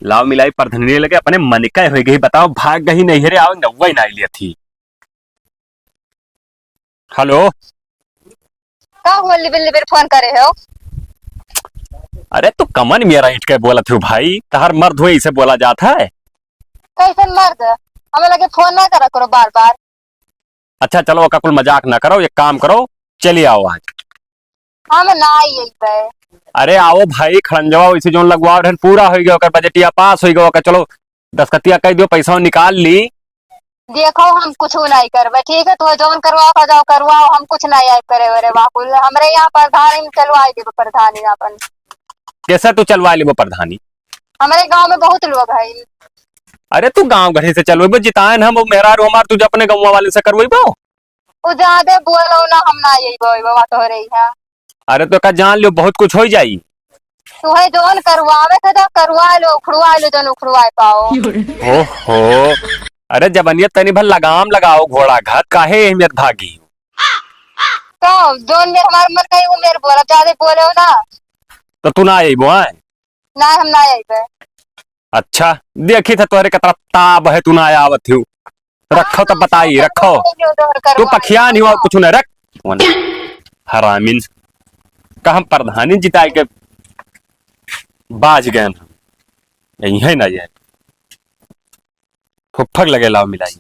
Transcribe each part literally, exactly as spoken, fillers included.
लाव मिलाई परधनिया लगे, अपने मन का होइ गई, बताओ, भाग गई नहीं है रे, आओ नौवा ही ना लिया थी। हेलो। का हुआ, लिबिर लिबिर फोन करे हो? अरे, तू कमन मेरा ईंट के बोलत हो भाई, तहर मर्द हुए इसे बोला जात है? कैसन मर्द? हमें लगे फोन ना करा करो बार बार। अच्छा, चलो, ओका कुल मजाक ना करो, एक काम करो, चली आओ आज। हम ना आई बे। अरे, आओ भाई, खड़ंजवा वैसे जोन लगवाओ रहन, पूरा हो गया, ओकर बजटिया पास हो गया, ओकर चलो, दस्तखतिया कह दियो, पैसा निकाल ली। देखो, हम कुछ नहीं करबे, ठीक है? तो जौन करवाओ, का जाओ करवाओ, हम कुछ नहीं आए करे वरे बाकुल। हमरे यहाँ प्रधानी में चलवाई देबे, प्रधानी अपन। कैसे तू चलवा लेबो प्रधानी? हमरे गांव में बहुत लोग हैं। अरे, तू गांव घर से चलवेबो, जितायन हम, वो मेहरारू हमार, तुझे अपने गांव वाले से करवेबो? उ जादे बोलो ना, हम ना यही बोलबो, बात हो रही है। अरे, तो का जान लो, बहुत कुछ हो जाई। तुहे जौन करवावे के तो करवा लो, उखड़वा लो, जौन उखड़वाए पाओ। ओहो, अरे जबनिया, तनी भर लगाम लगाओ घोड़ा घात, काहे अहमियत भागी? तो जौन मेर हमार मन कही, वो मेर बोला, ज्यादा बोले हो ना। तो तू ना अइबो, हैं? ना, हम ना अइबे। अच्छा, देखी था तोहरे कतरा ताब है, तू ना आवत हो। रखो तो बताई, रखो। तू पखिया नहीं हुआ, कुछ ना रख। हरामिन, का हम प्रधानी जिताए के बाज गए हम। यही है ना ये। फुफ्फक लगे लाव मिलाई।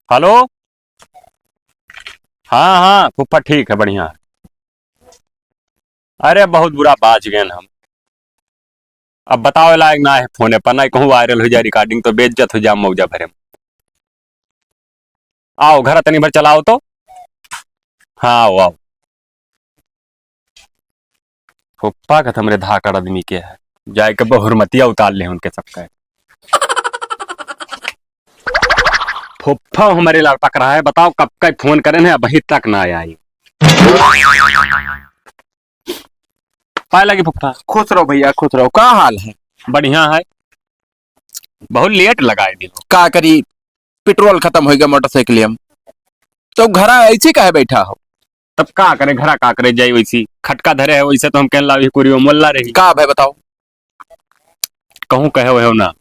हेलो। हाँ, हाँ, फुफ्फा ठीक है, बढ़िया है। अरे, बहुत बुरा बाज गए हम। अब बतावे लायक ना है फोने पर, ना कहूँ वायरल हो जाए रिकॉर्डिंग, तो बेइज्जत हो जाए मौजा भरे में। आओ, घर तनी भर चलाओ तो। हाँ, आओ, आओ। फुफ्फा का तो हमरे धाकड़ आदमी के है, जाए के बहुरमतिया उतार ले उनके सबका। फुफ्फा हमरे लड़पक रहा है, बताओ कब का फोन करे हैं, अबहीं तक ना आई। पाए लगी फुफ्फा। खुश रहो भैया, खुश रहो। का हाल है? बढ़िया है, बहुत लेट लगाए दियो। का करी, पेट्रोल खत्म हो गया मोटरसाइकिल में, तो घरा ऐसे काहे बैठा हो? तब का करे, घरा का करे जाई, वैसी खटका धरे है, वैसे तो हम कहन लावी कुरियो मोल्ला रही। का भाई बताओ? कहूँ कहे हो ना।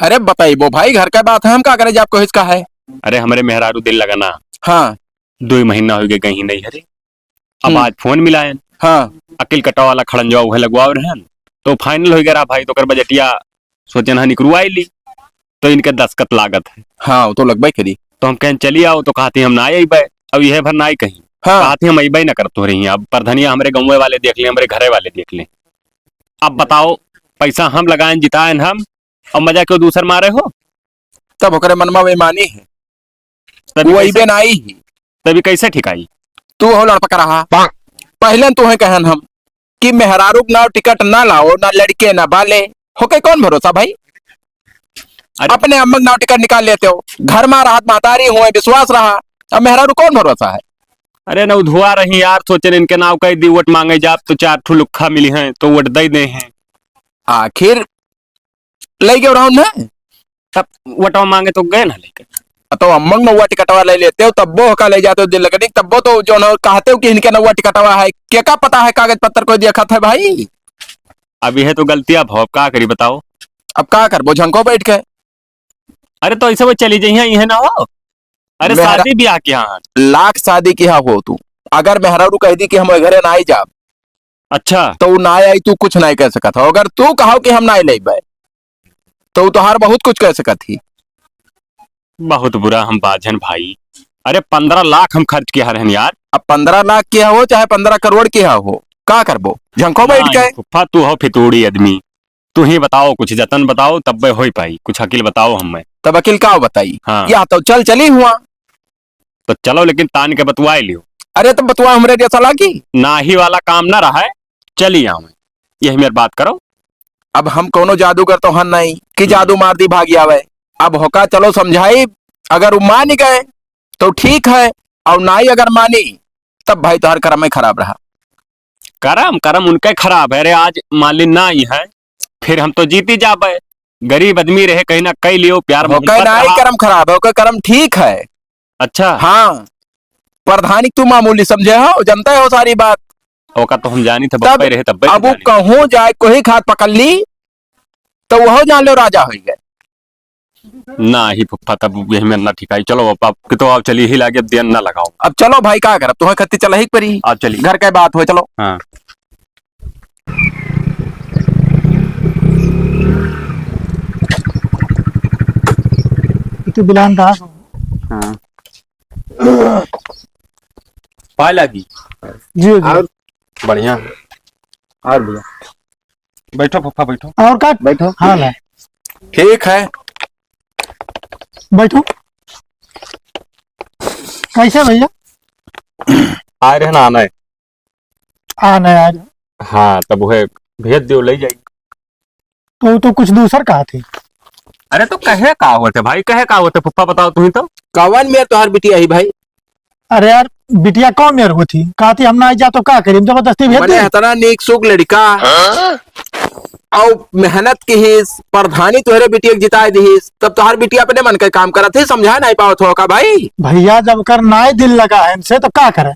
अरे बताइबो भाई, घर का बात है, हम का करे जाब, कोई इसका है? अरे हमरे मेहरारू दिल लगाना। हाँ। दो महीना हो गए गई नहीं हरे। अब हम्म। आज फोन मिलायन। हाँ। अकिल कटा वाला खड़ंजवा उहे लगवाव रहन, तो फाइनल हो गया रहा भाई, तो ओकर बजटिया सोचन है निकरुआई ली, तो इनके दस्तखत लागत है। हाँ, वो तो लगबे करी। तो हम कहन चली आओ, तो कहती हम ना अइबे। अब यह भर ना आई कहीं। हाँ। कहती हम अइबे ना करत हो रही हैं। अब परधनिया हमरे गाँव वाले देख लें, हमरे घरे वाले देख लें। अब बताओ, पैसा हम लगाएन, जिताएन हम, अब मजा क्यों दूसर मारे हो? तब ओकरे मनमा बेईमानी है। तभी वो कैसे, अइबे ना आई ही। तभी कैसे ठिकाई? तू हो लड़पक रहा। पहले तू है कहन हम कि मेहरारू के नाव टिकट ना लाओ, ना लड़के ना बाले। होके कौन भरोसा भाई? अरे अपने अम्मा के नाव टिकट निकाल लेते हो। घर में रहत महतारी हुए, विश्वास रहा। अब मेहरारू कौन भरोसा है? अरे ना उधुआ रही यार, सोचे इनके नाव कह दी, वोट मांगे जाब तो चार ठो लुक्खा मिली हैं, तो वोट दे दे हैं। आखिर ले गए राउंड में। तब वोटवा मांगे तो गए ना लेके। आ तो अम्मंग नौवा टिकटवा ले लेते हो, तब्बो का ले जाते हो दिल लगनी, तब्बो तो जो न कहते हो कि इनके नौवा टिकटवा है, के का पता है कागज पत्तर कोई देखत है भाई? अब यह तो गलतियां भाव, का करी बताओ? अब का करबो झंको बैठ के? अरे तो ऐसे वो चली जइहे, यह ना हो। अरे मेहरा-, शादी ब्याह के यहाँ। लाख शादी के यहाँ हो तू, अगर मेहरारू कह दी कि हम घरे ना आई जाब, अच्छा। तो उ ना आई, तू कुछ नहीं कह सकत हो। अगर तू कहो कि हम नहीं लेबे, तो उ तोहार बहुत कुछ कह सकत ही। बहुत बुरा हम बाझन भाई। अरे पन्द्रह लाख हम खर्च किया रहन यार। अब पन्द्रह लाख किया हो चाहे पन्द्रह करोड़ किया हो, का करबो? झंको बैठ नहीं, के। फुफ्फा तू हो फितूड़ी आदमी, तू ही बताओ, कुछ जतन बताओ, तब्बे होई पाई, कुछ अकिल बताओ हमें। तब अकिल का बताई? हाँ। या तो चल चली हुआ। तो चलो, लेकिन तान के बतुआए लियो। अरे, तो बतुआ हमरे जैसा लागी? नाही वाला काम ना रहा है, चली आवे, यही मेरी बात करो। अब हम कोनो जादूगर तो हन नहीं कि हम्म। जादू मार दी भागी आवे। अब होका चलो समझाई, अगर वो मान गए तो ठीक है, और नाई अगर मानी तब भाई तोहर करम ही खराब रहा। करम, करम उनके खराब है रे, आज मालिन ना आई है, फिर हम तो जीती जाबे। गरीब आदमी रहे, कहीं ना कह लियो, प्यार ओके मोहब्बत नाई रहा। करम खराब है, ओके करम ठीक है। अच्छा। हाँ, प्रधानी तू मामूली समझे हो, जनता हो सारी बात। ओका तो हम जानी थे, तब बप्पे रहे तब अब वो जानी। कहूँ जाए, कोई खात पकड़ ली, तो वह जान लो राजा होई गए। ना ही फुफ्फा, तब यही में ना ठिकाई। चलो अब, अब कि तो आप चलिए ही लागे, अब देर ना लगाओ। अब चलो भाई, का करब, तुम्हें खत्ती चला ही परी। आप चलिए। घर के बात हो, चलो। हाँ। ये तो बिलान दास हो। हाँ। पाए लागी। जी, जी। और बढ़िया है। और भैया। बैठो फूफा, बैठो। और का बैठो। हाल है? ठीक है। बैठो। कैसे भैया? आए रहे ना, आना है। आना है आज। हाँ, तब वह भेज दियो, ले जाई। तो, तो कुछ दूसर कहा थी। अरे तो कहे का होते भाई, कहे का होते फूफा, बताओ तुहीं तो। कवन मेर तोहार बिटिया ही भाई? अरे यार, बिटिया कौन मेर होती? कहती हम ना जा तो का करी, हम जबरदस्ती भेज मने दी। इतना नीक सुख लड़का। हाँ? और मेहनत किहिस, प्रधानी तोहरे बिटिया के जिताए दिहिस, तब तोहार बिटिया अपने मन के काम करत ही, समझा नहीं पावत हो का भाई? भैया, जब कर नाई दिल लगा है इनसे तो का करे?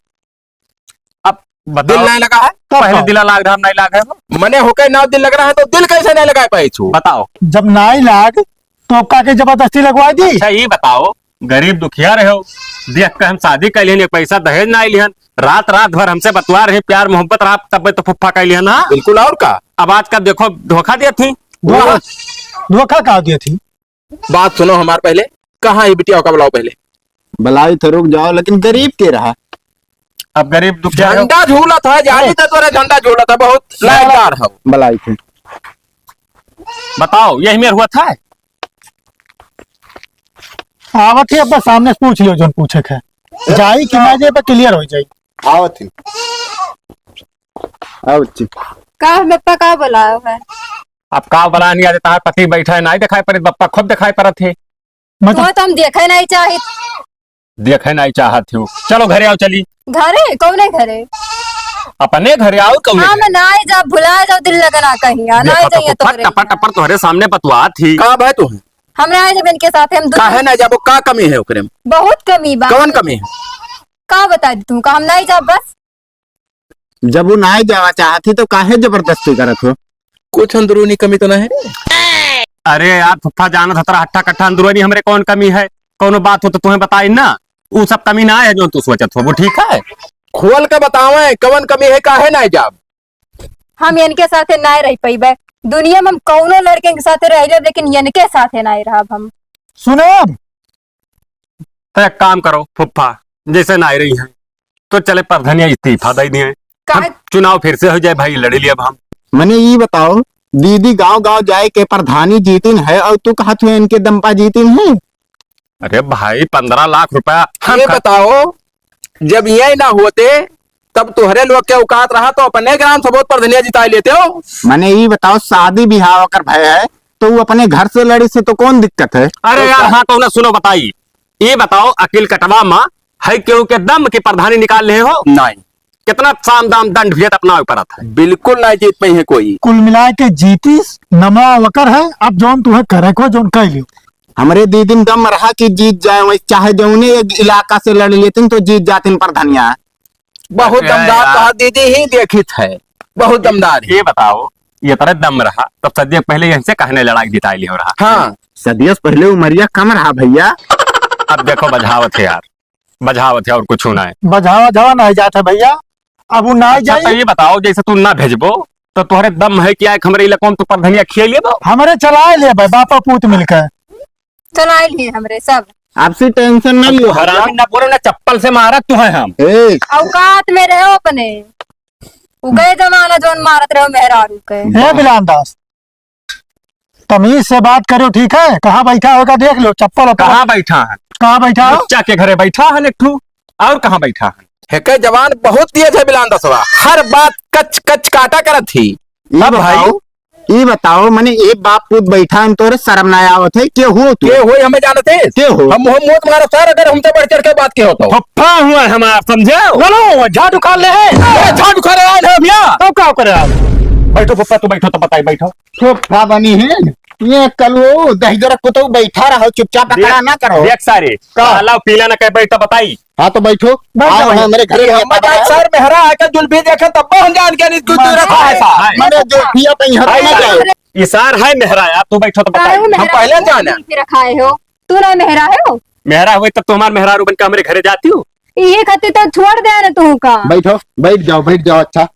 अब बताओ। दिल नहीं लगा है? तब पहले बताओ। दिला लाग रहा, नहीं लाग है वो। मने होके ना दिल लग रहा है तो दिल कैसे नहीं लगा पाई छू? बताओ। जब नाई लाग तो का के जबरदस्ती लगवा दी? अच्छा, ये बताओ, गरीब दुखिया रहे हो, देख के हम शादी कर लिहन, एक पैसा दहेज ना लिहन, रात रात भर हमसे बतवा रहे, प्यार मोहब्बत रहा, तब तो फुफ्फा कर लिहन, हाँ? बिल्कुल, और का? अब आज का देखो, धोखा दिया थी। धोखा, धोखा का दिया थी? बात सुनो हमार पहले, कहाँ है बिटिया का बुलाओ पहले। बुलाई थे, रुक जाओ, लेकिन गरीब के रहा। अब गरीब दुखिया रहो। झंडा झूलत है, जानी अरे। तो तोरे झंडा झूलत है, बहुत लायकदार है। बुलाई थे। बताओ, यही मेर हुआ था? आवत ही, अब सामने से पूछ लियो, जोन पूछे के है। जाई कि ना जाई, पर clear हो जाई। आवत ही। आवत ही। का बप्पा, का बोलाओ है? अब का बोला नहीं, आज तहार पति बैठा है, नहीं दिखाई पड़त, बप्पा खुद दिखाई पड़त है। मतलब? तो हम देखे नहीं चाहित। देखे नहीं चाहत हो। चलो घरे आओ, चली। घरे? कौने घरे? अपने घरे आओ, कौने हम घरे? ना जाब, भुला जाओ, दिल लगना कहीं, आ, ना देखो तो जाइए फुफ्फा, तोहरे टपर यहाँ। टपर तोहरे सामने बतुआत ही। का भाई तू? हम ना जाब इनके साथ, हम दु- काहे ना जाबो? का कमी है ओकरे में? बहुत कमी बा। कौन कमी है? का बता दी तुमका, हम ना जाब बस। जब वो ना जावा चाहत ही तो काहे जबरदस्ती करत हो? कुछ अंदरूनी कमी तो नहीं है? अरे यार फुफ्फा, जानत हतरा हट्ठा कट्ठा अंदरूनी हमरे कौन कमी है? कौनो बात हो तो तुम्हें बताई ना, वो सब कमी ना है जो तू सोचत हो, वो ठीक है? खोल के बतावे, कवन कमी है, काहे ना जाब? हम इनके साथे ना रह पइबे, दुनिया में हम कौनो लड़के के साथे रह लेब, लेकिन इनके साथे ना रहब हम। सुनब? तो एक काम करो फुफ्फा, जैसे ना आई रही हैं, तो चले परधनिया इस्तीफा दे दिए। काहे? हम चुनाव फिर से हो जाए भाई, लड़ी लिए अब हम। मने ई बताओ, दीदी गांव गांव जाए के परधानी जीतिन है और तू कहत हुए इनके दम पा जीतिन है? अरे भाई, पन्द्रह लाख रुपया हम ये खा- बताओ, जब ये ना होते, तब तोहरे लोग के औकात रहा तो अपने ग्राम से बहुत परधनिया जिताए लेते हो। मने ई बताओ, शादी बिहाव अगर भय है तो वो अपने घर से लड़ी से तो कौन दिक्कत है? अरे तो यार, का- हाँ, तो ना सुनो, बताई, ये बताओ, अकिल कटवा मा है केहू के दम के परधानी निकाल ले हो? नहीं। कितना साम दाम दंड भी है तो अपना ऊपर आता है। बिल्कुल नहीं जीत पाई है कोई। कुल मिला के जीतीस नमा वकर है, अब जौन तुहे करे को जौन कह लियो। हमरे दीदी में दम रहा कि जीत जाए, वही चाहे जौने एक इलाका से लड़ लेतिन तो जीत जातिन परधनिया। बहुत अरे दमदार यार। कहा दीदी ही देखित है, बहुत दमदार है। ये बताओ, ये तरह दम रहा, तब सदिया पहले यहीं से कहने लड़ाई जिताई ली हो रहा। हाँ। सदिया से पहले उमरिया कम रहा भैया। अब देखो बझावत है यार, बझावत है और कुछ ना है। बझावा झवा नहीं जात है भैया, अब वो ना अच्छा, जाई। तो ये बताओ, जैसे तू ना भेजबो, तो तोहरे दम है कि आए हमरे इलाकों में तू परधनिया खिया लेबो? हमरे चलाए लेबे, बापा पूत मिलके। चलाए लिए हमरे सब। आपसी tension ना लियो। हरामी ना बोलो ना, चप्पल से मारा तू है हम। ए। औकात में रहो अपने। उ गए जमाना जौन मारत रहो मेहरारू के। हे बिलान दास, तमीज से बात करो, ठीक है? कहाँ बैठा होगा देख लो, चप्पल ओप्पल। कहाँ बैठा है? कहाँ बैठा हो? बच्चा के घरे बैठा है एक ठू, और कहाँ बैठा है? हेके जवान बहुत तेज है बिलान दसवा, हर बात कच कच काटा करत ही। ई अब भाई बताओ, ई बताओ, मने एक बाप पूत बैठा है, तोरे शर्म ना आवत है? के हो तू? के होई हमें जानत है? के हो? हम, हम मौत मारब सर, अगर हमसे बढ़ चढ़ के बात के हो तो। फुफ्फा हुआ हमार, समझे? बोलो, झाट उखाड़ ले है। ए, झाट उखाड़ रहा है भैया। तब का करे आप? बैठो फुफ्फा, तू बैठो तो बताई, बैठो। फुफ्फा बनी है। ये कलुओ, दहिजरा कुतौ, बैठा रहो, चुपचाप देख, अखड़ा ना करो। देख सारे, का? काला पीला ना कह बैठ तो बताई। हाँ, तो बैठो। बैठ आओ, जाओ। हमरे घरे ये बैठो। हम बताए, सर, मेहरा आके जुल्फी देखे, तब हम जान के नहीं, तू, तू रखा है सार। मने जुल्फिया तो यहाँ पे ना जाओ। ये सार है मेहरा, यार, तू बैठो तो बताई। काहे हो हम मेहरा पहले को जाना। जुल्फी रखाए हो? तू ना मेहरा है हो? मेहरा हुए तब तो हमार मेहरारू बन के हमरे घरे जाती हो। ये खातिर तो छोड़ दे ना तू का। बैठो, बैठ जाओ, बैठ जाओ। अच्छा,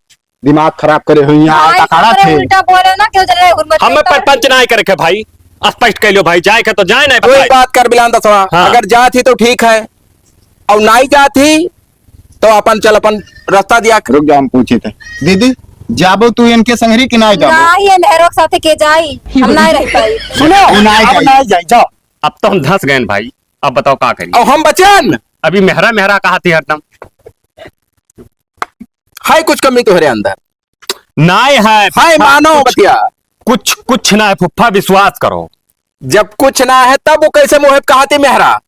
दिमाग खराब करे हो यहाँ, भाई, आता खड़ा थे। उल्टा बोले ना, क्यों जरा हुरमत हमें करता है? परपंच ना करे के भाई, स्पष्ट कह लो भाई, जाए के तो जाए ना कोई बताए। बात कर बिलान दसवा, हाँ। अगर जात ही तो ठीक है, और नाई जात ही तो अपन चल अपन रास्ता दिया। रुक जाओ, हम पूछे थे, दीदी, जाबो तू इनके संगरी कि ना जाबो? ना, ये मेहरो के साथे के जाई, हम ना रह पाई। सुनो, वो ना अब जाई। ना जाई, जाओ। अब तो हम धंस गए भाई, अब बताओ का करी? और हम बचन। अभी मेहरा मेहरा कहा थी हरदम। हाय, कुछ कमी तोहरे अंदर। नाय है। हाय, फुफ्फा, मानो कुछ, बतिया। कुछ, कुछ ना है फुफ्फा, विश्वास करो। जब कुछ ना है, तब वो कैसे मुँह पे कहाती मेहरा?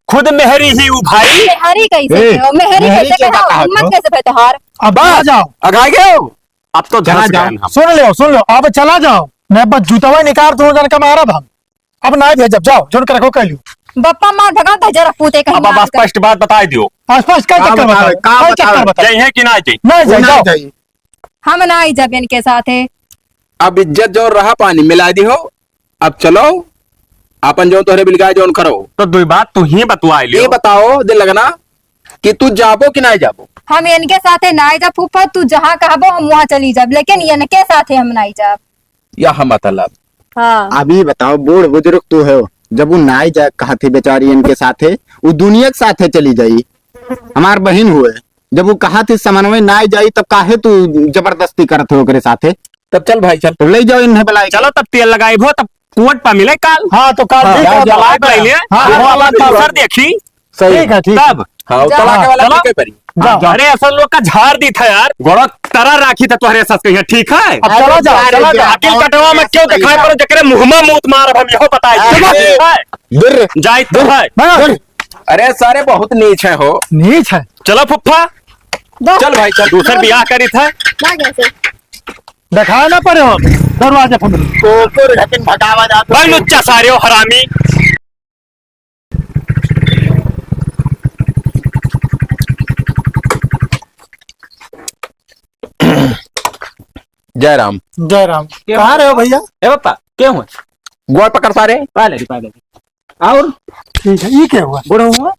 खुद मेहरी ही हूँ भाई। मेहरी कैसे ए, हो? मेहरी मेहरी कैसे कैसे कहा? कहा हिम्मत हो? कैसे भय तोहार? अब बस, आ जाओ। अघा गए हो? अब तो चला धंस जाओ। गए हम। सुन लो, सुन लो, अब चला जाओ। मैं बस जूतवा निकाल दूँ, जन का मारब हम। अब ना भेजब, जाओ, जोन कर रखो, कह लियो। बप्पा मार भगाओ, तो जरा पूते कहीं अब, अब मार का। स्पष्ट बात बताई दियो। स्पष्ट का का चक्कर बतावे, बतावे? का का चक्कर बतावे? बतावे? जाई है कि ना जाई? ना वो जाई, ना जाओ। जाई। हम ना आई जब इनके साथ है। अब इज्जत जो रहा पानी मिला दी हो, अब चलो, अपन जो तोहरे बिलगाए जोन करो। तो दुई बात तू ही बतवाई लियो। ये बताओ, दिल लगना कि तू जाबो कि ना जाबो? हम इनके साथ है ना आई जा फूफा, तू जहाँ कहबो हम वहाँ चली जाब, लेकिन इनके साथ है हम ना आई जाब। यह मतलब। हाँ। अभी बताओ, बूढ़ बुजुर्ग तू हो, जब वो नाई जा कहा थी बेचारी इनके साथे, वो दुनिया के साथे चली जाई। हमार बहिन हुए, जब वो कहा थी समन्वय नाई जाई, तब काहे तू जबरदस्ती करत हो ओकरे साथे? तब चल भाई, चल। तो ले जाओ इन्हें बुलाए के। चलो तब तेल लगाई भो, तब कोर्ट पर मिले काल। हाँ, तो काल हाँ, ठीक है, जाओ, जाओ। तलाक ले लिए। हाँ, हाँ, हाँ, हाँ, हाँ, सर देखी। सही। ठीक है, ठीक है। तब? हाँ, जाओ। तलाक वाला चलो। ठीक है, परी। जाओ। अरे, असल लोग का झाड़ दी था यार, गोड़ो तरा राखी था तोहरे साथ कहिया, ठीक है? अब चला जाओ, अरे, चला जाओ। अकिल कटवा में क्यों दिखाई पड़ो, जकरे मुँह में मूत मारब हम, यहो बताई। अरे, ठीक है? दूर। जाई तो है। हाँ। दूर। अरे, सारे बहुत नीच है हो। नीच है। चलो फुफ्फा। दो। चल भाई, चल। दूसर बियाह करी था। ना कैसे? दिखाए ना पड़े हो, दरवाजे पर। कुकुर घटिन भगावा जात। भाई लुच्चा सारे हो, हरामी। जय राम। जय राम। के कहाँ हुआ? रहे हो भैया? ए पप्पा, के हुआ? गोड़ पकड़ सारे। पहले, पहले। और? ठीक है, ये क्या हुआ? बूढ़ा हुआ?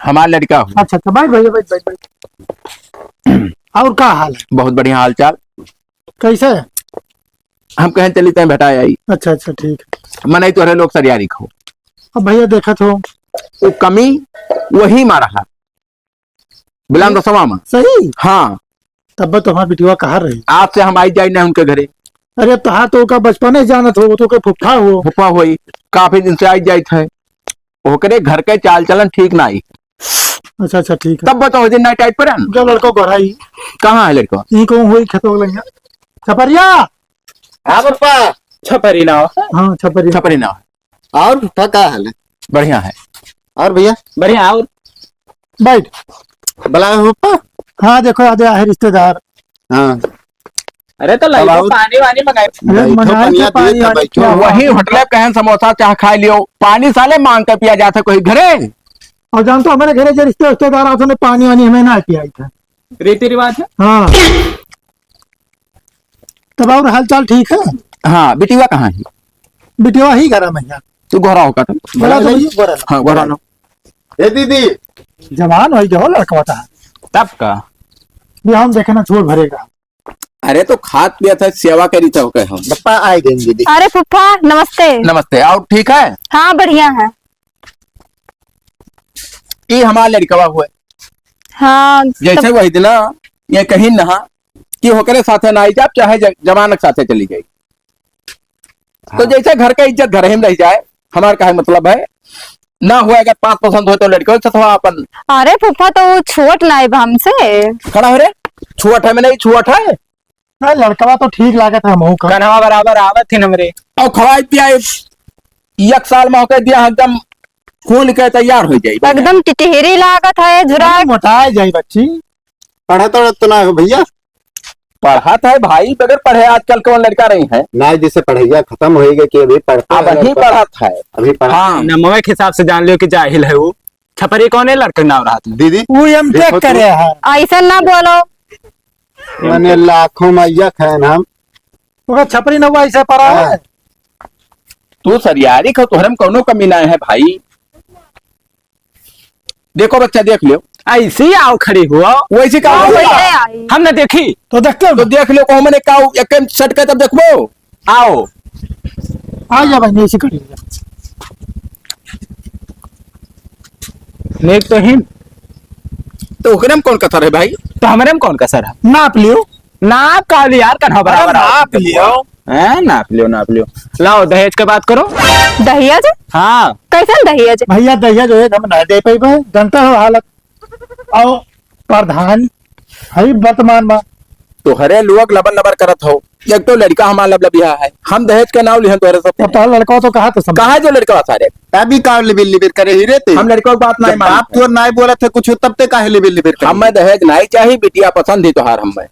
हमार लड़का हुआ। अच्छा, अच्छा, बैठ भैया, बैठ, बैठ, बैठ। और का हाल है? बहुत बढ़िया हाल चाल। कैसे है? हम कहें चली तैं भेटा आई। अच्छा, अच्छा, ठीक है। मनई तोहरे लोग सरियारी खो। अब भैया देखत हो। वो कमी वही मारा है। बिलान सही? दसवा में। सही? हाँ। तब तो हमार बिटिया कहाँ रही? आपसे हम आई जाई ना उनके घरे। अरे तोहार तो ओका बचपने जानत हो, वो तो ओके फुफ्फा हो। फुफ्फा होई, काफी दिन से आई जाइत है। ओकरे घर के चाल चलन ठीक ना आई। अच्छा, अच्छा, ठीक है। तब बताओ, दिन नाइट टाइट पर है ना? जो लड़को को रही। कहाँ है लड़का? यहीं कहूँ होई खेतों लंगा। छपरिया! हाँ, पप्पा। छपरी ना हो। हाँ, छपरी। छपरी ना हो। और पप्पा, का हाल है? बढ़िया है। और भैया? बढ़िया, और? बैठ। बुलाए हो पप्पा? हाँ, देखो, आ गया है रिश्तेदार। हाँ। अरे, तो अब लाइबो आओ। पानी वानी मंगाई। अरे, बैठो, मंगाए पनिया के पानी दिए था, वानी बैठो। क्या वही बात है? होटल में कहें समोसा चाह खाए लियो, पानी साले मांग के पिया जाता कोई घरे। और जान तो हमारे घरे जो रिश्ते रिश्तेदार आते हैं, पानी वानी हमें ना पियाई था। रीति रिवाज है। हाँ। तब और हालचाल ठीक है? हाँ, बिटिया कहाँ है? बिटिया ही घर में है। तू घोड़ा होगा तो? घोड़ा तो भैया, घोड़ा। हाँ, घोड़ा लो। ए दीदी। जवान हो गया हो लड़का था। तब का? ये हम देखे ना झोल भरेगा। अरे तो खात पिया था, सेवा करी था, ओके हम। बप्पा आए गए दीदी। अरे फूफा, नमस्ते। नमस्ते, और ठीक है? हाँ, बढ़िया है। ये हमार लड़कवा हुए। हाँ, जैसे तब वही दिन ये कहीं नहा कि होकरे साथे ना आई जाब, चाहे ज-, जवान के साथे चली जाई। तो हाँ। जैसे घर का इज्जत घर ही में रह जाए, हमार काहे मतलब है? ना हुआ अगर पाँच पसंद हो तो लड़के हो, तो थोड़ा अपन। अरे फूफा, तो वो छोट ना है हमसे। खड़ा हो रे, छोट है, मैं नहीं छोट है। ना, लड़कवा तो ठीक लागत है, हमहू का। कन्हवा बराबर आवत ही हमरे। और खवाई पियाई, एक साल में होके दिया, एकदम फूल के तैयार हो जाई। एकदम टिटहरी लागत है, झुरा। अरे, मोटाए जाई बच्ची। पढ़त वढ़त तो ना हो भैया? पढ़त है भाई, बगैर पढ़े आजकल कौन लड़का रही है? ना, जैसे पढ़ैया खतम होइगा कि अभी पढ़ते अब हैं वही लड़का। पढ़त है। अभी पढ़त हाँ। है। नमवे के हिसाब से जान लियो कि जाहिल है वो। छपरी कौने लड़के नाव रहत है? दीदी, वो एम टेक देखो तो। करे है। ऐसा ना बोलो। मने लाखों में एक है हम। ओकर छपरी नौवा ऐसे पड़ा है। हाँ। तू सरियारी खा, तोहरे में कौनो कमी ना है भाई। देखो बच्चा, देख लियो। ऐसे ही आओ खड़ी हुआ। वैसे का हाँ, बोला? वैसे आई। हम ना देखी। तो देखते हो तो ना? देख लियो, कहूँ मने का एक सट के तब देखबो। आओ। आ जा भाई, ऐसे खड़ी हो जा। नेक तो हिन। तो ओकरे में कौन कसर है भाई? तो हमरे में कौन कसर है? नाप लियो। नाप का लियो यार, कन्हा अरे बराबर नाप आओ। लियो। हैं, नाप लियो, नाप लियो। लाओ, दहेज के बात करो। दहेज? हाँ। कैसन दहेज? भैया, दहेज वहेज हम ना दे पइबे, जनता हो हालत। और प्रधान है वर्तमान में। तोहरे लोग लबर लबर करत हो, एक तो लड़का हमार लबलबिया है, हम दहेज के नाव लिहन तोहरे सब। तो तोहर लड़का तो कहा तो समझ। कहा जो लड़का सारे? तभी का लिबिर लिबिर करे ही रहते। हम लड़का की बात नहीं जब मानते। बाप तोर नाई बोलत है कुछ, तब ते काहे लिबिर लिबिर करे? हमें दहेज नहीं चाहिए, बिटिया पसंद ही तोहार हमें।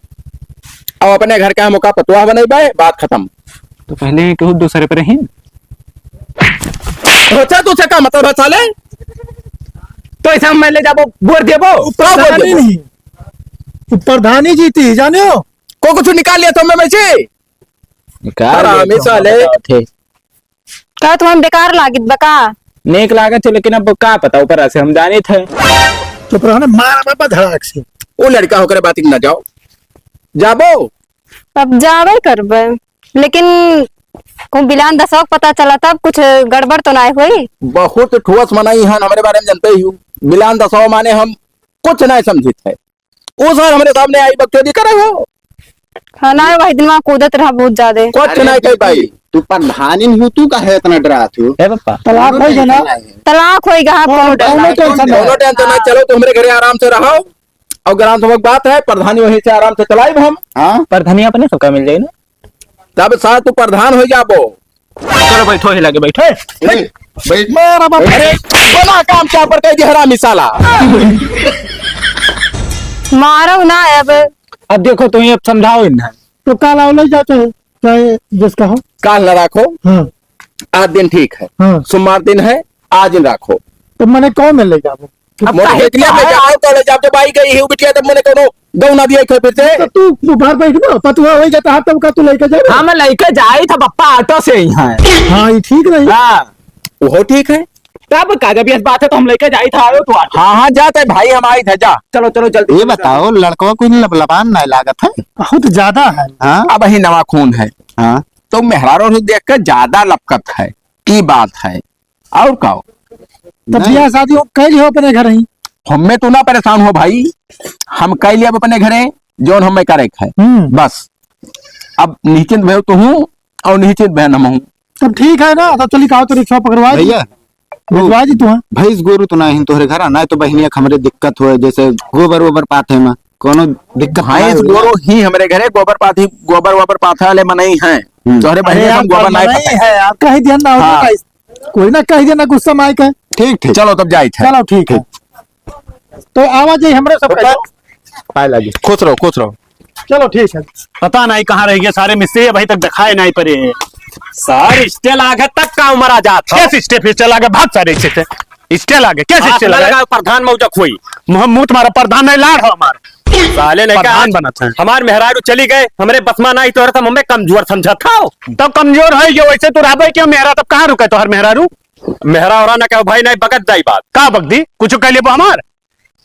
अब अपने घर का हम ओका पतोह बनइबे, बात खतम। तो पहले ही कहू दूसरे पर ही। होता तू से का मतलब है साले? तो ऐसा हम ले जाबो, बोर देबो। ऊपर का बोर प्रधानी देबो? नहीं, ऊपर प्रधानी जीती, जाने हो? को कुछ निकाल लिया तो मैं वैसे? निकाल हरामी लिया तो साले। हम बताओ थे। का तुम्हें बेकार लागित बा का? नेक लागत है, लेकिन अब का पता ऊपर से हम जाने थे। तो प्रधान मार बाबा धड़ाक से। वो लड़का होकर बात ना जाओ, जाबो। अब जाबे करबे, लेकिन कहूँ बिलान दसवा के पता चला तब कुछ गड़बड़ तो नाय होई? बहुत ठोस मनई हन, हमरे बारे में जानते ही हो। बिलान दसवा माने हम कुछ नाय समझित है। वो सर हमरे सामने आई बकचोदी करे हो। हाँ ना, वही दिन वहाँ कूदत रहा बहुत ज्यादा। कुछ अरे नाय कही भाई। तू प्रधानी नहीं हो, तू काहे इतना डरात हो? ए पापा। तलाक होई गया ना? तलाक होई गया, हाँ, कौनो डर कौनो नहीं। टेंशन नहीं। कौनो टेंशन नहीं, चलो तू हमरे घरे आराम से रहो। और ग्राम सभा की बात है, प्रधानी वहीं से आराम से चलाइब हम। हाँ। प्रधानी अपने सबका मिल जाई ना। तब साथ तू प्रधान हो जाबो। चलो बैठो, ही लगे बैठो। ए, बैठ। मारा बाप। अरे, बना काम क्या पर कह दिया हरामी साला। मारो ना अब। अब देखो, तुम ही अब समझाओ इन्हें। तो काल आओ, ले जाते हैं, चाहे जिसका हो। काल ना रखो। हाँ। आज दिन ठीक है। हाँ। सोमवार दिन है, आज दिन रखो। तो मने कौन में ले जाबो? अब मोर काहे, बेटिया काहे? बेटा आओ, कॉलेज आप जब आई गई है, बिटिया तब मने कोनो गौना दिया है फिर से। तो तू, तू बाहर बैठ ना, पतुआ हो जाता है, तब का तू लेके जाबो? हाँ, मैं लेके जाई था पप्पा ऑटो से ही है। हाँ, ये ठीक रही। हाँ। वो ठीक है। तब का, जब ये बात है तो हम लेके जाई था, आयो तू ऑटो। हाँ, हाँ, जाते भाई, हम आई था, जा। चलो, चलो, जल्दी। ये बताओ, लड़कवा कोई लबलबान नहीं लागत है? बहुत ज्यादा है। हाँ? अब ही नवा खून है। हाँ। तो मेहरारू देख के ज्यादा लपकत है, ई बात है। और का हो? तब नहीं। बियाह शादी हो, कैल हो अपने घर ही? हमें तो ना परेशान हो भाई, हम कैल अब अपने घरे, जौन हमें करे के है। हम्म। बस, अब निश्चिंत भयो तो हूँ और निश्चिंत बहन हम हूँ। तब ठीक है ना, तो चली कहो तो रिक्शा पकड़वा दी। भैया, भिजवा दी तू, हाँ। भैंस गोरू तो ना ही तोहरे घर, ना तो बहनिया के हमरे दिक्कत होए, जैसे गोबर वोबर पाथे में कोनो दिक्कत तो ना भैंस होए। गोरू ही हमरे घरे गोबर पाथी, गोबर वोबर पाथे वाले मनई हैं। हम्म। तोहरे अरे बहनिया यार, हम गोबर पर नहीं मनई पाथे। है यार, कह दिया ना, हाँ। कोई ना कह देना गुस्सा में आइके। ठीक, ठीक। चलो तब जाइत है। चलो ठीक है। तो आवा जाई हमरे सब का। पाए लागी। खुश रहो, खुश रहो। चलो ठीक है। पता नहीं कहाँ रह गया, सारे मिस्त्री अभी तक दिखाए नहीं पड़े हैं। सार स्टे लागे तब का उमर आ जात है। कैसे स्टे फिर चला गए? भाग सारे स्टे से। स्टे लागे, कैसे आँख स्टे ना लागे? लगाओ, प्रधान मौजक हुई। मुँह, मुँह तुम्हारा प्रधान नहीं, लाड़ हो हमार। साले ने कहा, प्रधान बनत है। हमार मेहरारू चली गए, हमरे बस में ना आई तो हम हमें कमजोर समझत हो। तब कमजोर है ये, वैसे तो रहबे क्यों मेहरा, तब कहाँ रुके तोहर मेहरारू? मेहरा ओरा ना कहो भाई, नहीं बगत जाई बात। का बगदी? कुछ कह लेबो हमार?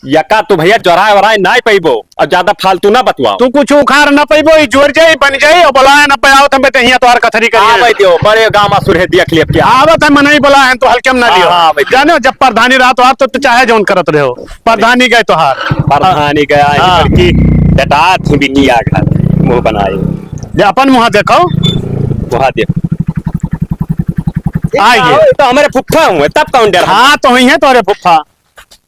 यका तू भैया जोराए वराए नाय पइबो, और ज्यादा फालतू ना बतवाओ। तू कुछ उखाड़ ना पइबो, ई जोर जाई, बन जाई, और बोलाए ना पे आओ, तब तो हियां तोहार कथरी करिए। आ भाई दियो, बड़े गामा सुरहे देख लिया क्या? आवत है मनई बोला है, तो हल्के में ना हाँ, लियो। हाँ, भाई। जाने हो, जब प्रधानी रहा तो आप तो, तो चाहे जौन करत रहे हो, प्रधानी गए तोहार। प्रधानी गया है हाँ। लड़की, डटा थी बिटिया घर, मुंह बनाए। जे अपन मुंह देखो। मुंह देखो। आइए। ये तो हमारे फुफ्फा हुए, तब कौन डर? हाँ, तो हुई है तोहरे फुफ्फा।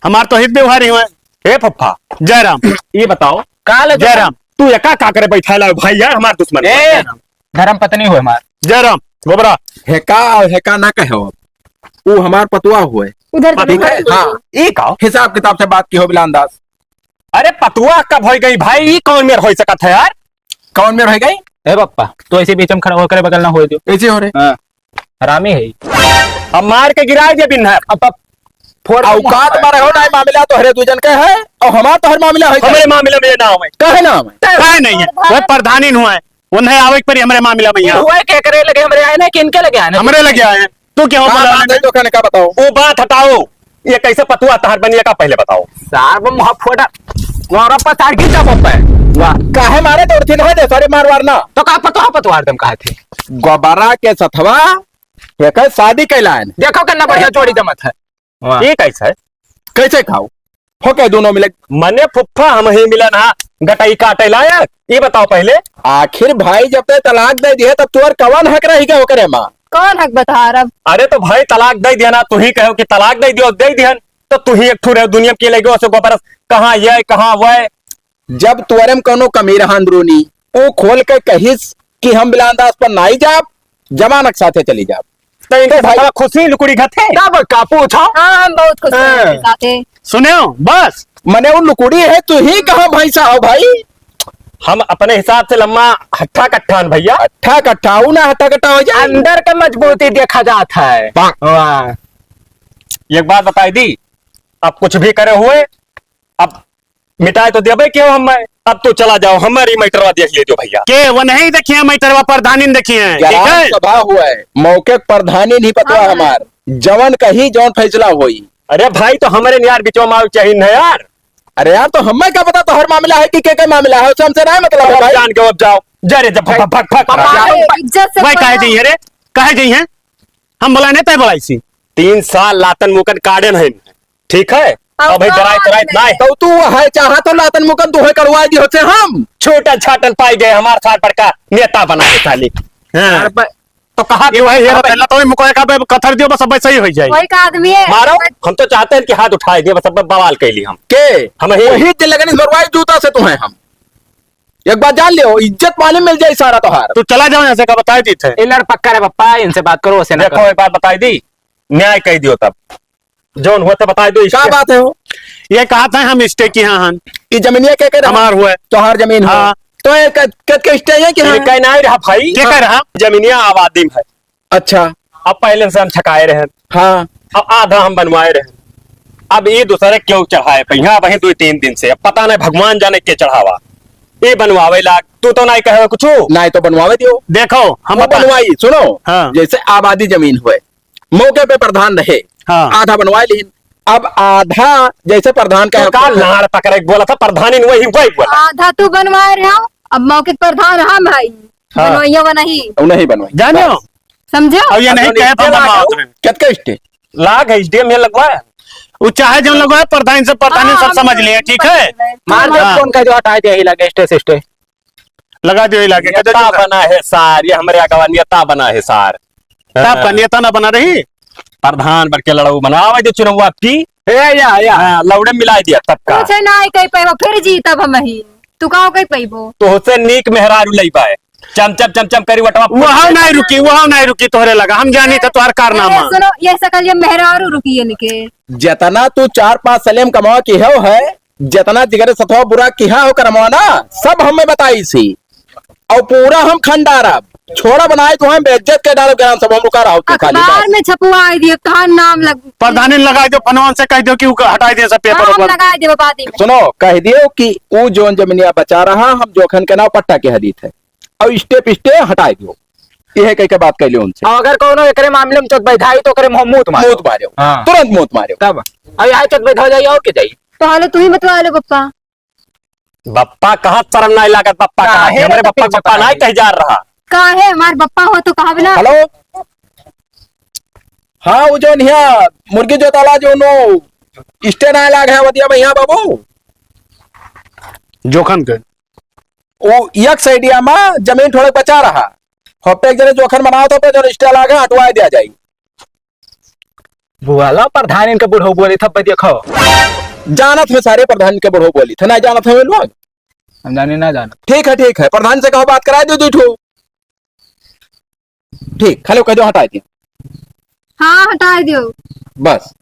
हमार तो हित व्यवहार ही हुए। हे फुफ्फा। जयराम। ये बताओ। काल जयराम। तू एका का करे बैठा ला भाई यार, हमार दुश्मन। ए, जयराम। धर्म पत्नी हुए हमार। जयराम, गोबरा। हेका और हेका ना कहो। वो हमार पतुआ हुए। उधर ठीक है? हाँ। ई का? हिसाब किताब से बात की हो बिलान दास। अरे पतुआ कब हो गई भाई? ई कौन मेर हो सकत है यार? कौन मेर होइ गई? ए बप्पा, तू ऐसे बीच में खड़ा होकर बगल ना होइ दियो। ऐसे हो रे। हाँ। हरामी है। अब मार के गिराइ दे बिन है। अब, अब फोड़ औकात मारे हो ना, मामला तोहरे दू जन के है, और हमार तोहर मामला है। हमरे मामला में ना आवे। काहे ना आवे? काहे नहीं है? वह प्रधानी हुआ है, उन्हें आवे के परी हमरे मामला में यहाँ। हुआ है, के करे लगे हमरे आए ना, किनके लगे आए ना? हमरे लगे आए हैं। तू क्या हो का बोला बात है, मैंने? तो कहने का बताओ। वो बात हटाओ, ये कैसे पतुआ तहार बनिया का पहले बताओ। सार वो मुँह फोड़ा, मोरा पर तार गिर जा बप्पे। वाह, काहे मारे तो उड़ती ना दे, सारे मार वार ना। तो का पतुआ पतवार दम कहा थे? गोबरा के सथवा, ये कहे शादी कैलान। देखो कितना बढ़िया जोड़ी जमत है। वाह। ये कैसे है? कैसे खाओ? हो के दोनों मिले? मने फुफ्फा हम ही मिलन हा, गटई काटे लायक। ये बताओ पहले। आखिर भाई जब ते तलाक दे दिए तब तोर कवन हक रही गए ओकरे माँ? कौन हक बता रहा? अरे तो भाई तलाक दे दिया ना, तू ही कहो कि तलाक दे दियो, दे दिहन। तो तू ही एक ठू रहे दुनिया में के लगे ओसे गोबरस, कहाँ ये, कहाँ वह? जब तोरे में कौनो कमी रहा अंदरूनी, वो खोल के कहिस कि हम बिलान दास पर नाई जाब, जमानक साथे चली जाब। तो इनके तो भाई साथ खुशी लुकुड़ी घाते? तब का पूछो? हाँ, हम बहुत खुश हैं हाँ। इनके साथे। सुने हो, बस। मने वो लुकुड़ी है, तू ही कहाँ भैंसा हो भाई? हम अपने हिसाब से लम्मा हट्ठा कट्ठा हन भैया। हट्ठा कट्ठा, ऊ ना हट्ठा कट्ठा हो जाए। अंदर के मजबूती देखा जात है। वाह। एक बात बताई दी, अब कुछ भी करे हुए, अब मिटाए तो देबे के हो हमें। अब तो चला जाओ, हमारी मैटरवा देख लीजियो भैया। के वो नहीं देखिए मैटरवा, प्रधानी ने देखिए, ठीक ग्राम है? सभा हुआ है, मौके के प्रधानी नहीं पता हाँ। हमार, जवन कही जवन फैसला होई। अरे भाई, तो हमारे नियार बिचवा में आवे चाहिए ना यार। अरे यार, तो हमें क्या पता तोहर मामला है कि के के मामला है, उससे हमसे ना मतलब है अब भाई। जान के अब जाओ, जा रे, जब भग, भग, भग, भग, पापा, भग। अरे, इज्जत से वही बोलो। कहे जइहे रे, कहे जइहे, हम बोला नहीं तय बोलाई सी। तीन साल लातन मुकन काढ़े नहीं, ठीक है? अब अब भाई तो डराए, डराए आज ना है। तो तू है, चाहा तो लातन मुकन तू है कड़वाई दी होते हम। छोटन छाटन पाई गए, हमार साथ बड़का नेता बना दे साली। हाँ। यार, ब-, तो कहा ये वही है, अब पहला तो ही मुकवा का बे-, कथर दियो, बस अब सही हो जाए। वही का आदमी है। मारो, हम तो चाहते हैं कि हाथ उठाए दिए, बस अब बवाल कर ली हम। के? हम ही। वही दिल लगन इस बरवाई जूता से तू है हम। एक बात जान लियो, इज्जत पानी मिल जाए सारा तोहार। तू चला जाओ यहाँ से, का बताए दी थे। ये लड़ पक्का रे पप्पा, इनसे बात करो, वैसे ना देखो, करो। एक बात बताई दी, न्याय कह दियो तब। जौन हुआ तो बताई दो, क्या इसके बात है हो? ये कहा था हम stay की हाँ हन। ई जमीनिया के, के रहा? हमार हुआ है। तोहार जमीन हो। हाँ। तो ये कत, कत के stay है कि हाँ? इनका नहीं रहा भाई। के कह रहा? जमीनिया आबादी में है। अच्छा। अब पहले से हम छकाए रहे। हाँ। अब आधा हम बनवाए रहे। अब ये दूसरे क्यों चढ़ाए पे? यहाँ वहीं दो तीन दिन से। अब पता नहीं भगवान जाने के चढ़ावा। ये बनवावे लाग। तू तो नहीं कहे कुछ। नहीं तो बनवावे दियो। देखो, हम वो बता- बनवाई, सुनो। हाँ। जैसे आबादी जमीन हुए, मौके पे प्रधान रहे, हाँ। आधा बनवाए लीन। अब आधा जैसे प्रधान का तो का लाड़ पकड़े के बोला था, प्रधान ही वही, वही बोला। आधा तू बनवाए रहे हो, अब मौके पर प्रधान हम हई, हाँ। बनवाइया वो नहीं। वो नहीं बनवाई। जानो। बस। समझो? अब ये नहीं अब कहे तो इनके बनवाओ लाग तुमने। कितने stay? लाग है, stay में लगवा। वो चाहे जौन लगवा, प्रधान से, प्रधान हाँ, सब हम समझ लिए, ठीक है? समझ गए। मार दे, हाँ। फोन कर दो, हटाए दे, यही लगे, stay से stay। लगा दियो, ये लगे, कह दो नेता जो बना है सार, ये हमरे अगवा नेता बना है सार। तब हाँ। का नेता ना बना रही? प्रधान बन के लड़ाऊ बनावे जो चुनाव आपकी। ए, या, या। हाँ, लौड़े मिला दिया तब का। कुछ ना कह पाइबो, फिर जीतब हम ही। तू का कह पाइबो? तो हुसैन नीक मेहरारू लई पाए। चम, चम, चम, चम करी वटवा। वहाँ नहीं रुकी, वहाँ नहीं रुकी, तोहरे लगा। हम जानी था तोहर कारनामा। अरे सुनो, ये सकल ये मेहरारू रुकी है निके। जितना तू चार पाँच सलेम कमावा की हो है, जितना जिगरे सथवा बुरा किहा हो करमवा ना, सब हमें बताई सी। और पूरा हम खंडारब। छोड़ा बनाए तो हम बेइज्जत के डालब ग्राम सभा में, रुका रहो तू खाली अखबार बस। में छपवाई दिए, कहाँ नाम लग प्रधानी लगा दो, फनवान से कह दो कि उ हटाई दे सब paper हाँ, हम वेपर। लगा देबो बाद में। सुनो, कह दियो कि उ जोन जमीनिया बचा रहा, हम जोखन के नाव पट्टा के हदीत है। और stay पे stay हटाई दियो। यह कह के बात कर लियो उनसे। और अगर कोनो एकरे मामले में चोट बैठाई तो ओकरे मुँह मूत मारो। मूत मारो। हाँ। तुरंत मूत मारो। तब? अब यहाँ चोट बैठा जाई और के जाई? तो हालो तू ही मतवा लो पप्पा। बप्पा कहाँ, शर्म नाहीं लागत बप्पा कहाँ? काहे हमरे रे बप्पा, बप्पा नाहीं कहे जा रहा। काहे? हमार बप्पा हो तो कहा बिना। हेलो, हाँ, वो जो हिया मुर्गी जोताला जो नो stay नाहीं लाग है वदिया भैया बाबू। जोखन के। वो एक side या मा जमीन थोड़े बचा रहा। हफ्ते एक जने जोखन बनाओ तो पे जो stay लाग है हटवा दिया जाए। बुआला प्रधान इनके बुढ़ऊ बोली था, देखो। जानत में सारे प्रधान इनके बुढ़ऊ बोली था, नाहीं जानत हमें लोग। हम जाने ना जानत। ठीक है, ठीक है, प्रधान से कहो बात कराए दो, दो ठो। ठीक, खाली कह दो हटाए दिए। हाँ, हटाए दियो। बस।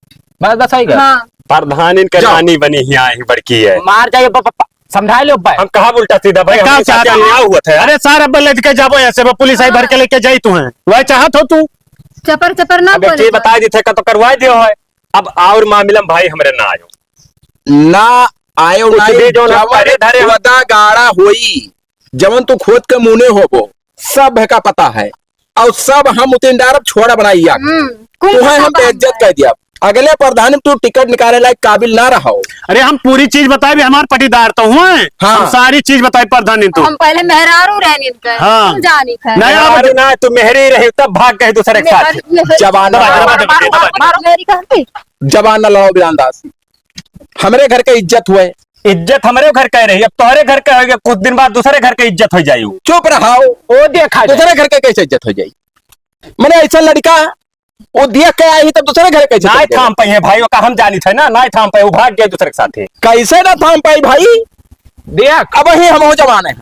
बस, बस, सही कर। हाँ। प्रधान इनके जाओ। नानी बनी ही आई बड़की है। मार जाइए प-, प-, प-, समझाए लो भाई। हम कहा उल्टा सीधा भाई, एक काम हमरे साथ चाहता हूँ। अन्याय हुआ था यार। अरे सर, अब लेके जाबो यहाँ से, अब पुलिस आई भर के लेके जाई तू है। वह चाहत हो तू? चपर चपर ना अब एक बोले चीज जाओ। बता दी थे, का तो करवाए दियो है। अब और मामला में भाई हमरे ना आयो। ना आयो कुछ ना भी आयो, जो ना जवन करे धरे हम। खोदा गाड़ा होई, जवन तू खोद के मुने होबो, सब का पता है। और सब हम उतिन डारब छोड़ा बनाई यार। हम्म, कुल तुम्हें पता हम बा बेइज्जत हमरे। कर दिया। अगले प्रधान में तू टिकट निकाले लायक काबिल ना रहो। अरे हम पूरी चीज बताए भी, हमार पटीदार तो हुए। हाँ। हम सारी चीज बताए प्रधान ने तो। हम पहले मेहरारू रहनी इनके। हाँ। हम जानी थे। नहीं, अब मेहरारू ना, तू मेहरी रही तब भाग गए दूसरे के साथ। मेहर-, मेहर-, जवान मारो, ना। मारो, मारो, मारो, मारो, मेहरी कहती। जवान ना लड़ाओ बिलान दास। हमरे घर के इज्जत हुए। इज्जत हमरे घर के रही, अब तोहरे घर के होइगे, कुछ दिन बाद दूसरे घर के इज्जत हो जाई। चुप रहो। ओ देखा जाए। दूसरे घर के कैसे इज्जत हो जाई? मने ऐसा लड़का वो देख के आई तब दूसरे घर कैसे नाई चल गया? थाम पाई है भाई, ओका हम जानी थे ना, नाई थाम पाई, वो भाग गए दूसरे के साथे। कैसे ना थाम पाई भाई? देख। अब ही हम हो जवान है।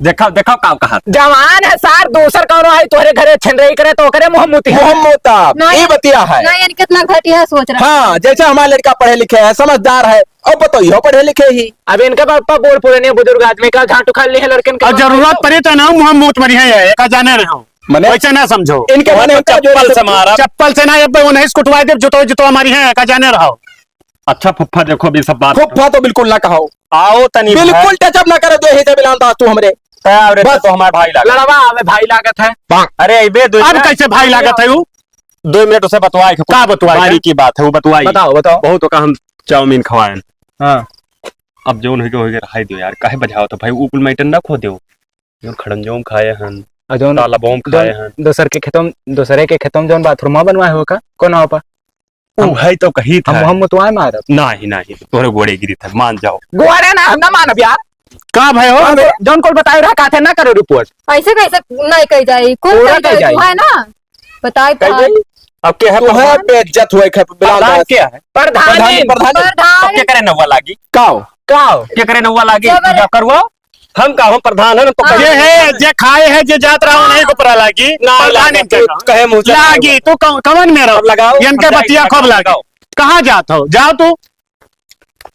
देखो, देखो का कहा। जवान है सार, दूसर कौनो है तोहरे घरे छिनरई करे तो ओकरे मुँह मुती है। मुँह मुता, नहीं, ये बतिया है। नहीं, यानी कितना घटिया सोच रहा है। हाँ, जैसे हमारा लड़का पढ़े लिखे है, समझदार है, अब बताओ, इहो पढ़े लिखे ही। अब इनके पापा बूढ़ पुराने बुजुर्ग आदमी का झांटू खा लिए हैं लड़कन के और जरूरत पड़ी तो ना मुँह मुत मरी है, ये का जाने रहे हो। मने वैसे ना समझो। इनके तोहरे मने तो इनका जोर चप्पल से से मारा। चप्पल से ना, ये उन्हें कुटवा दे, जुतो, जुतो हमारी है, का जाने रहो। अच्छा फुफ्फा, देखो, अभी सब बात फुफ्फा तो बिल्कुल ना कहो। आओ तनी बिल्कुल भाई। टचअप ना करे दो, हे जब इलान दास तू हमरे। तय आव रे, बस। तो हमार भाई लागत। लड़वा आवे भाई लागत है। अरे, अबे दो अब मिनट। कैसे भाई लागत है वो? दो मिनट उसे बतवाए के का बतवाए के? बारीकी बात है, वो बतवाई। बताओ, बताओ। बहुत ओका हम चाउमीन खवाएन। हाँ। अब जौन होइगे, होइगे, रहाई दो यार, काहे बजाओ तो भाई, ऊ कुल मैटर ना खो दो। जौन खड़ंजोम खाए हन, आ जौन, तालाबोम खाए जौन हन। दोसर के खेतों, दोसरे के खेतों जौन बाथरूमा बनवाए हो का? कौन हो पा? ऊ हम, है तो कही हम, था। हम मुतवाए मारब। नाही, नाही, तोहरे गोड़े गिरी था, मान जाओ। गोड़े ना, हम ना मानब यार। का भाई हो? का भाई? जौन कुल बताए रहा, का थे ना करो रिपोर्ट। ऐसे कैसे नहीं कही जाई? कौन पूरा कही कही जाई? जाई। तू है ना? बताए कही तो। जाई? अब के है तू है प्रधान? बेइज्जत हुए खे, बिलाल प्रधान दास। क्या है? प्रधान प्रधान, है। प्रधान। प्रधान। तो के करे नौवा लागी? काओ? काओ? के करे नौवा लागी? जबर। पूजा करवाओ। हम का, हम प्रधान हन, तो हाँ। कहे ये है, जे खाए है, जे जात रहा, नहीं को परा लागी। ना प्रधान लागी, इनके तू का। कहे मुँह से लागी, तू कौ-, कौन में रहो? अब लगाओ, इनके हम बतिया जाएंगे, खूब लागी। लगाओ। कहाँ जात हो? जाओ तू।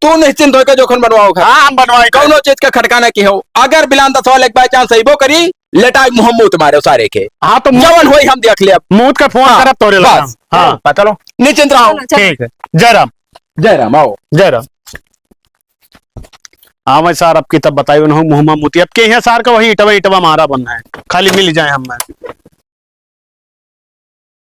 तू निश्चिंत होकर जोखन बनवाओ घर। हाँ, हम बनवाए घर। कौनो चीज का खटका ना की हो। अगर बिलान दसवा लेके by chance अइबो करी, लेटाई मुँह मूत मारे सारे के। हाँ, तो मूत जवन होई हम देख लेब। मूत का फोन हाँ, करब तोरे लगा। बस। हाँ। पता लो। निश्चिंत रहो। चलो, चलो। ठीक है। जय राम। जय राम, आओ। जय राम। हाँ, मैं सार, अब की तब बताई उन्हों मुँह मा मूती। अब के यहाँ सार का वही इटवा, इटवा मारा बनना है। खाली मिल जाए हम में।